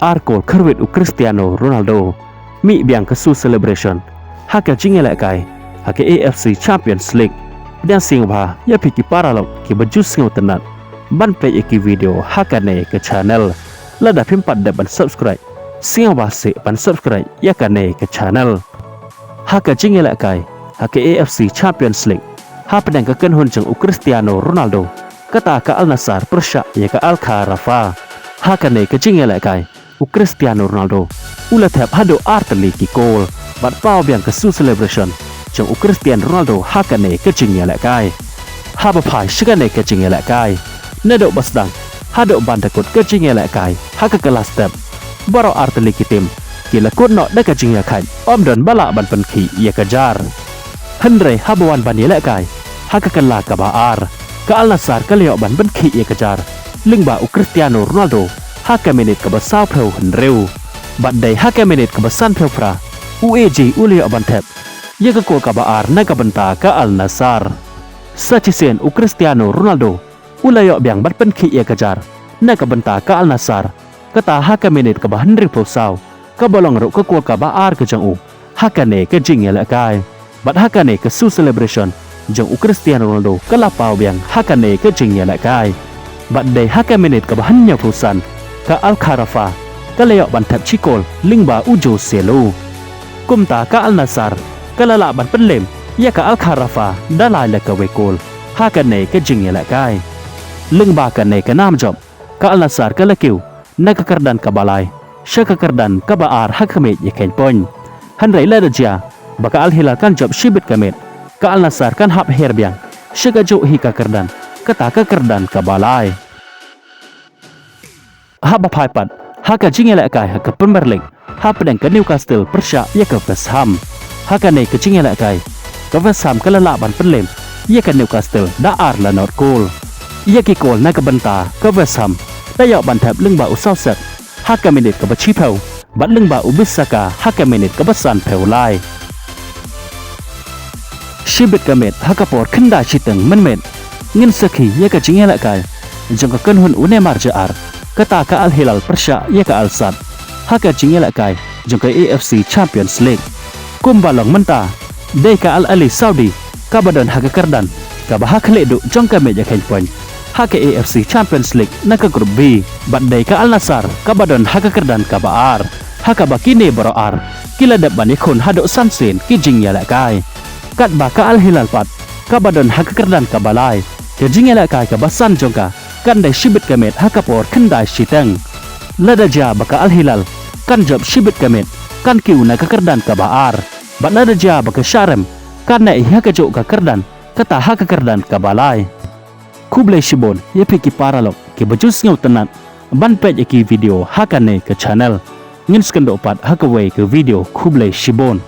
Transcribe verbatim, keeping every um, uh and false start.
Ar kol khyrwit u Cristiano Ronaldo. Mih biang ka su celebration ha ka jingïalehkai ha ka A F C Champions League. Pdiang sngewbha ïa phi ki paralok kiba ju sngewtynnat ban peit ïa ki video ha kane ka channel. Lada phim pat dep ban subscribe, sngewbha seh ban subscribe ïa kane ka channel. Ha ka jingïalehkai ha ka A F C Champions League, hapdeng ka kynhun jong u Cristiano Ronaldo, kata ka Al Nassr pyrshah ïa ka Al Kharafa. Ha kane ka jingïalehkai, u Cristiano Ronaldo u la thep haduh ar tylli ki kol bad paw biang ka su celebration jong u Cristiano Ronaldo ha kane ka jingïalehkai. Haba phai sha kane ka jingïalehkai, naduh ba sdang haduh ban da kut ka jingïalehkai ha ka kylla step, baroh ar tylli ki tim ki la kut noh da ka jingïakhaid, ym don ba lah ban pynkhih ïa ka jar. Hynrei haba wan ban ïalehkai ha ka kylla kaba ar, ka Al Nassr ka la ïoh ban pynkhih ïa ka jar lyngba u Cristiano Ronaldo ha ka minit kaba sawphew hynriew. Bad dei ha ka minit kaba sanphew phra, u A G u la ïoh ban thep ïa ka kol kaba ar na ka bynta ka Al Nassr. Sa shisien u Cristiano Ronaldo u la ïoh biang ban pynkhih ïa ka jar na ka bynta ka Al Nassr, kata ha ka minit kaba hynriewphew saw, kaba long ruh ka kol kaba ar ka jong u ha kane ka jingïalehkai. Bad ha kane ka su celebration jong u Cristiano Ronaldo ka la paw biang ha kane ka jingïalehkai. Bad dei ha ka minit kaba hynñiewphew san, ka Al Kharafa ka la ïoh ban thep shi kol lyngba u Joselu. Kumta ka Al Nassr ka la lah ban pynlem ïa ka Al Kharafa da lai la kawei kol ha kane ka jingïalehkai. Lyngba kane ka nam jop, ka Al Nassr ka la kiew na ka kyrdan kaba lai sha ka kyrdan kaba ar ha ka miej ïakheiñ point. Hynrei lada jia ba ka Al Hilal kan jop shibit ka miet, ka Al Nassr kan hap her biang sha kajuh hi ka kyrdan, kata ka kyrdan kaba lai. Haba phai pat ha ka jingïalehkai ha ka Premier League, hapdeng ka Newcastle pyrshah ïa ka West Ham. Ha kane ka jingïalehkai, ka West Ham ka la lah ban pynlem ïa ka Newcastle da ar la nod kol. Ïa ki kol na ka bynta ka West Ham la ïoh ban thep lyngba u Soucek ha ka minit kaba shiphew bad lyngba u Bissaka ha ka minit kaba sanphew lai. Shibit ka miet ha ka por khyndai shiteng mynmiet, ngin sakhi ïa ka jingïalehkai jong ka kynhun u Neymar Jr, kata ka Al Hilal pyrshah ïa ka Al Sadd ha ka jingïalehkai jong ka A F C Champions League. Kumba long mynta, dei ka Al Ahli Saudi kaba don ha ka kyrdan kaba ha khlieh duh jong ka miej ïakheiñ point ha ka A F C Champions League na ka Group B. Bad dei ka Al Nassr kaba don ha ka kyrdan kaba ar, ha kaba kine baroh ar ki la dep ban ïakhun haduh san sien ki jingïalehkai. Katba ka Al Hilal pat kaba don ha ka kyrdan kaba lai, ka jingïalehkai kaba san jong ka kan dei shibit ka miet ha ka por khyndai shiteng. Lada jia ba ka Al Hilal kan jop shibit ka miet, kan kiew na ka kyrdan kaba ar. Bad lada jia ba ka shah rem, kan neh ha kajuh ka kyrdan, kata ha ka kyrdan kaba lai. Khublei shibun ïa phi ki paralok kiba ju sngewtynnat ban peit ïa ki video ha kane ka channel. Ngin sa ïakynduh pat ha kawei ka video. Khublei shibun.